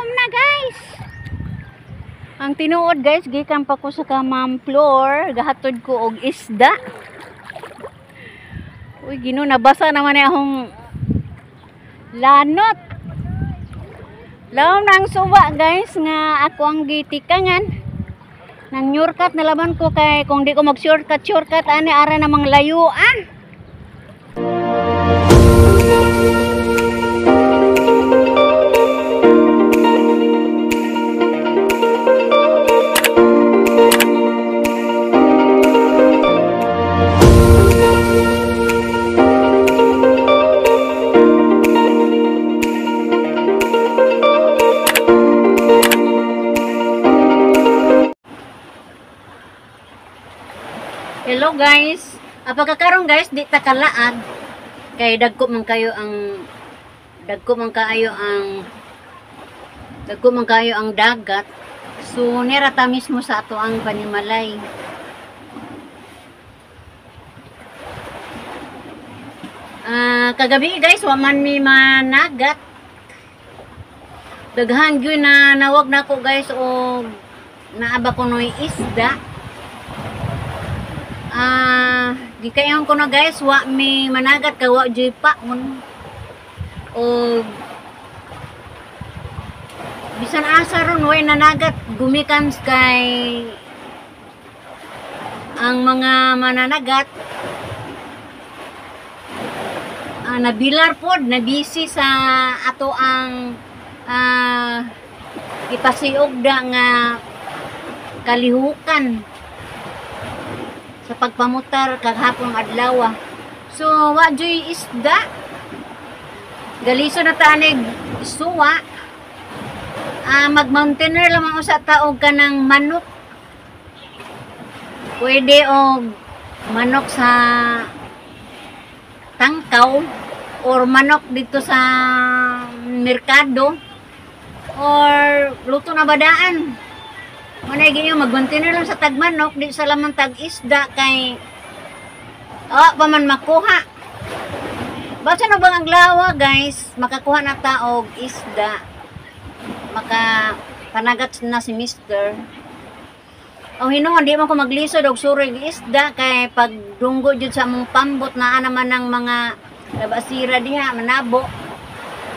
Lawom na, guys. Ang tinuod, guys, gikan pa ko sa kamam floor, gahatod ko og isda. Uy, Ginoo, nabasa naman ni akong lanot. Lawom na ang suba, guys, nga ako ang gitikangan. Nang shortcut na laman ko kay kung di ko mag shortcut shortcut ani ara namang layo ah. Hello guys. Pagkakaroon guys, di ta kalaag kay dagko man kayo ang dagko man kayo ang dagat. So nira ta mismo sa ato ang panimalay. Kagabi guys, wa man mi managat. Daghan gyud na nawag nako guys og naaba ko noy isda. Gikayon ko na guys, wa mi managat kay wa joy paon. O bisan asa ron way nanagat gumikan kay ang mga mananagat nabilar pod, nabisi sa ato ang ipasiugda nga kalihukan sa pagpamutar kaghapon adlaw. So wa joy isda. Galiso na tanig suwa. Mag-mountaineer lamang usa ta og kanang manok. Pwede og manok sa tangkaw or manok dito sa merkado or luto na badaan. Manay gini mag-mountaineer lang sa tagmanok, di sa lamang tag-isda kay pa man makuha. Basta na bang ang lawa guys, makakuha na ta og isda. Maka panagat na si mister. O hinuon di man ko maglisod og suroy isda kay pagdunggo jud sa among pambot naa naman ang mga labasira diha manabo.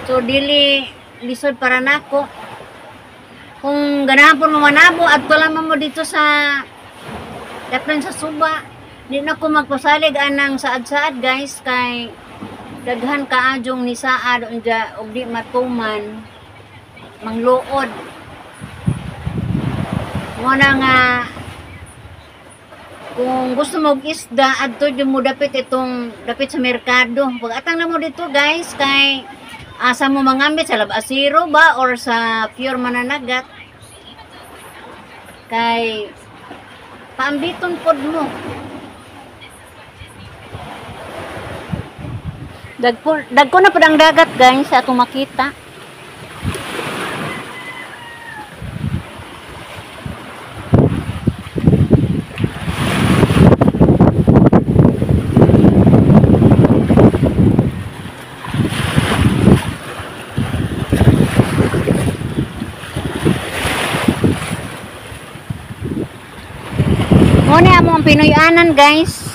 So dili lisod para nako. Kung ganahan po mo manabo, adto lamang mo dito sa daplan sa suba. Di na ko magpasalig anang saad-saad guys kay daghan kaadjong ni saad unja og di matuman mangluod. Mo na nga kung gusto mo og isda adto jud mo dapit itong dapit sa merkado. Pag atang na mo dito guys kay asa mo mangamit sa labasiro ba or sa pure mananagat kay paambiton pod mo. Dagko na pod ang dagat guys sa atong makita. Muna among Pinoy-anan guys.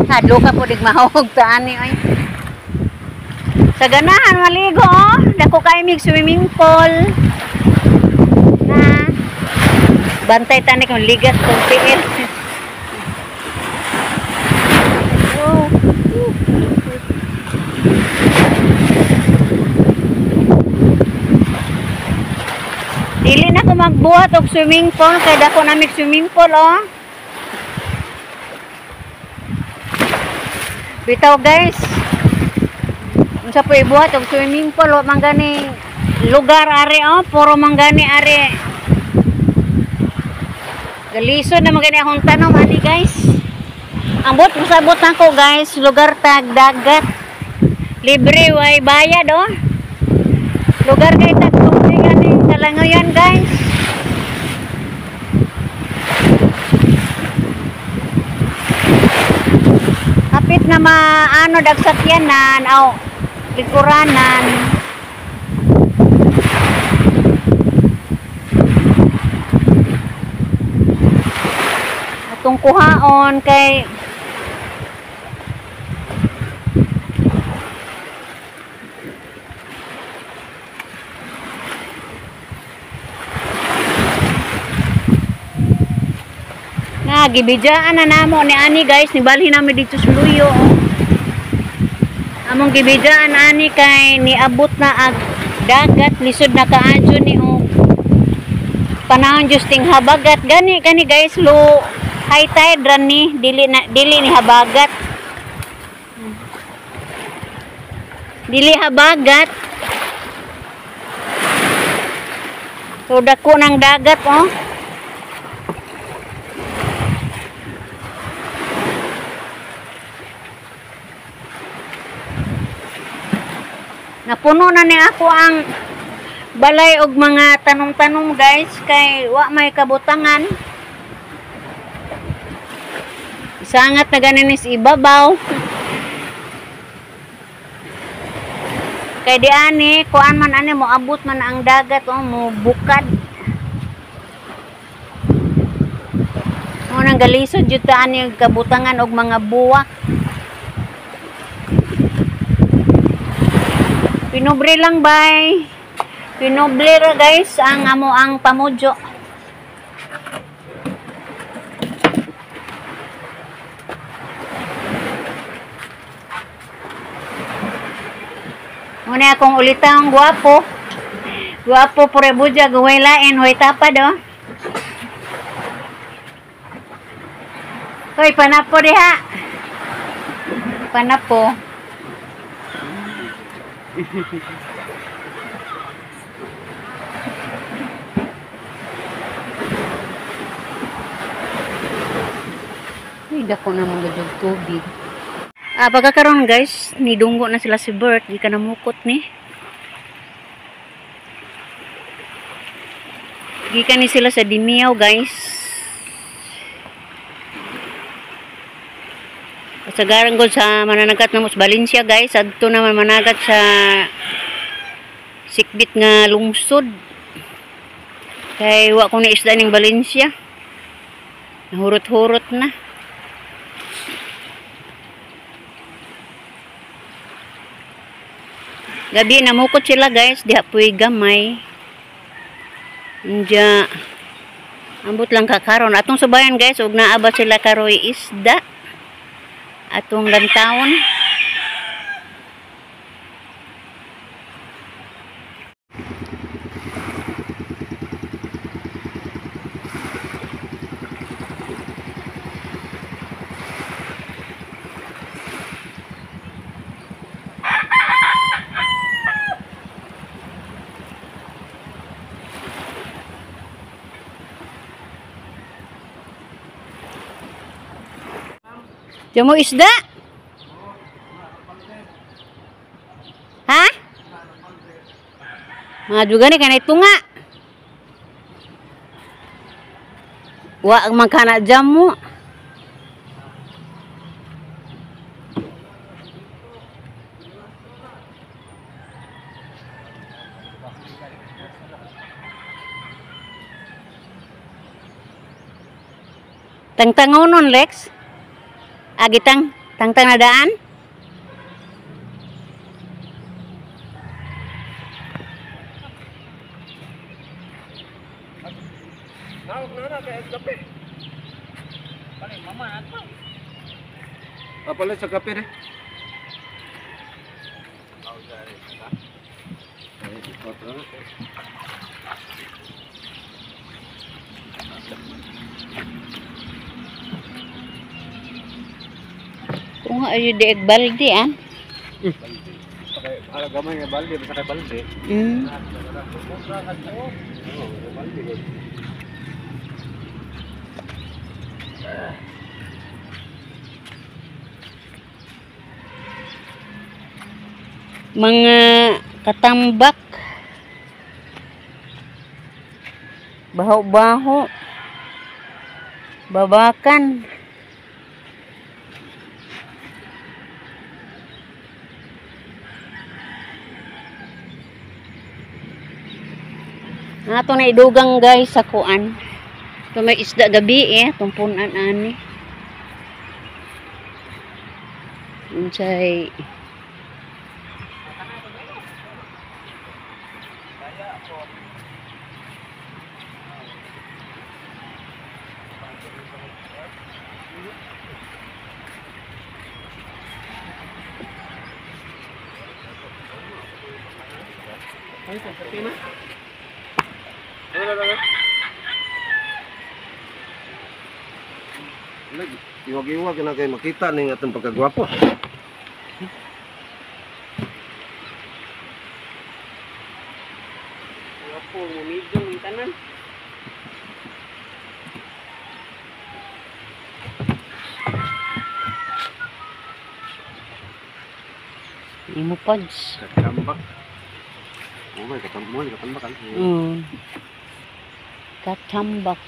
Hadlo ka po dig mahog ta ani oy. Sa ganahan maligo oh, dako kay mig swimming pool. Na bantay tani kung ligat kung tiil. Oh. Dili na ko magbuhat og swimming pool kay dako na mig swimming pool oh. Bitaw guys. Unsa po ibuhat og swimming pool wa man gani lugar ari oh, puro man gani ari. Galisod na man gani akong tanom ani guys. Ambot musabot nako guys, lugar tag dagat. Libre way bayad oh. Lugar kay tag tubig ani kalangoyan guys. Hapit na maano dagsakyanan aw likuranan. Atong kuhaon kay na gibidjaan na namo ni ani guys, nibalhin nami dito sa Luyo. Among gibidjaan ani kay niabot na ag dagat, lisod na kaadyo ni og panahon just ting habagat gani kani guys, lo high tide ran ni, dili na dili ni habagat. Dili habagat. So dako ng dagat oh. Napuno na ni ako ang balay og mga tanong-tanong guys kay wa may kabutangan. Isangat na ganin is ibabaw. Kay di ani kuan man ani moabot man ang dagat oh, mo bukad. Mo nang galisod jud ta ani kabutangan og mga buwak. Pinubre lang bay. Pinubre ra guys ang amo ang pamudyo. Muna akong ulitang guwapo. Guwapo pure budya guway lain hoy tapad oh. Hoy panapo diha. Panapo. Uy, dako na mga dog tubig. Pagkakaroon guys, nidunggo na sila si Bert, di ka namukot ni. Gikan ni sila sa Dimiyaw guys. Kasagaran ko sa mananagat na sa Valencia guys, adto naman managat sa Sikbit nga lungsod. Kay wa ko na isda ning Valencia. Nahurot-hurot na. Gabi namukot sila guys, diha puy gamay. Inja ambot lang kakaron atong subayan guys, ug naa ba sila karoy isda atong lantawon. Diyan mo isda? Ha? Mga juga ni kanay tunga. Wa ang magkana jam mo. Tangtangaw nun, Lex. Agitang, tangtang na daan. Pala sa kape rin. Kung ayo di balde ah. Ala gamay nga balde basta kay balde. Mga katambak, baho-baho, babakan. Ato na idugang guys sa kuan. Ito may isda gabi eh, tumpunan ani. Unsay Iwag-iwag na kayo makita ning atong pagkagwapo. Gwapo, mumidyo ng tanan. Imo pads. Katambak. Oh, may katambak, katambak. Katambak.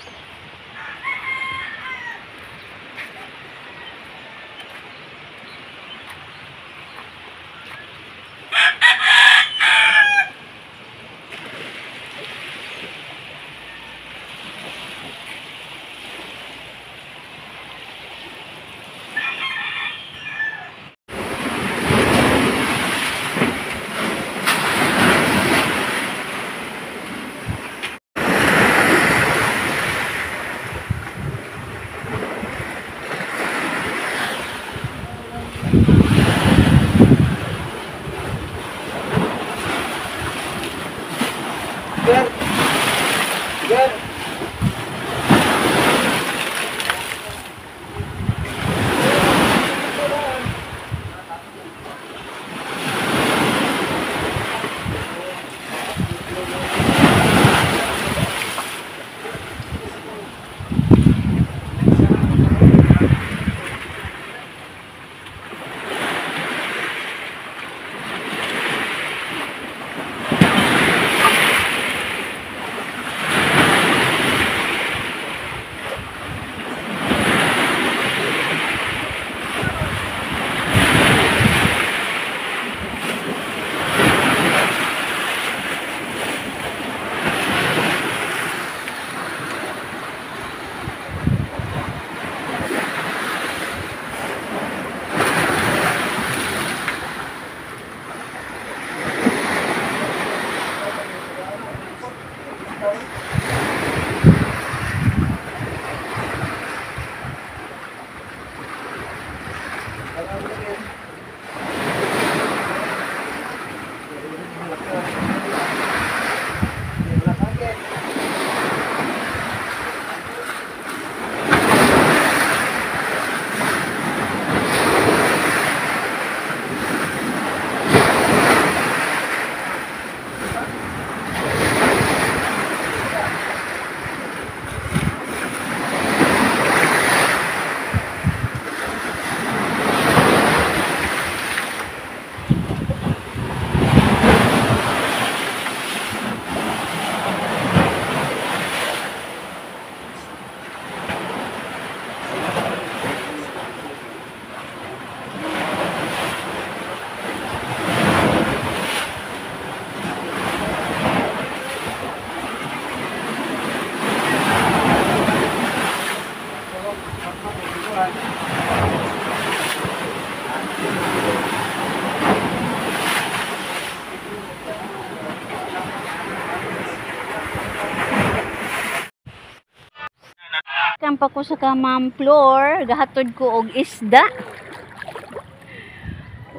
Kampa ko sa kamam floor, gahatod ko og isda.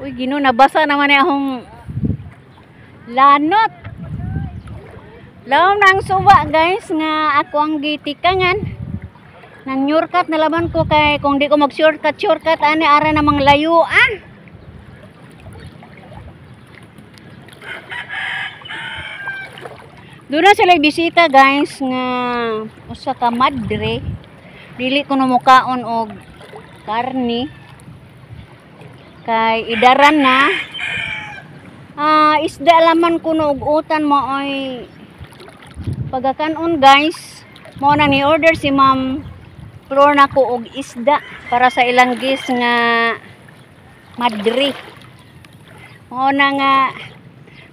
Uy, Ginoo, nabasa naman ni akong lanot. Lawom na ang suba guys nga ako ang gitikangan. Nang shortcut na laban ko kay kung di ko mag shortcut shortcut ani ara namang layo ah. Doon na sila bisita guys nga usa ka madre. Dili ko numukaon og karni kay idaran na. Isda laman ko no og utan mo ay pagakanon guys. Mo na ni order si Ma'am Flor na ko og isda para sa ilang gis nga madre. Mo na nga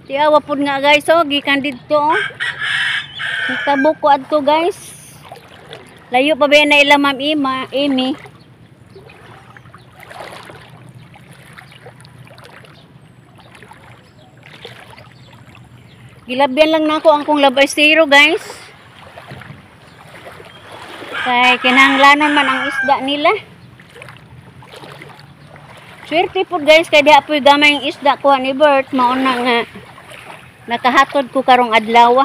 tiawa pud nga guys oh, gikan didto oh. Nagtabok ko adto, guys. Layo pa ba na ila Ma'am Ima, Amy. Gilabyan lang nako ang kong labay zero, guys. Kay kinahanglanon man ang isda nila. Swerte po, guys, kay diha po'y gamay ang isda kuha ni Bert. Mao na nga nakahatod ko karong adlaw.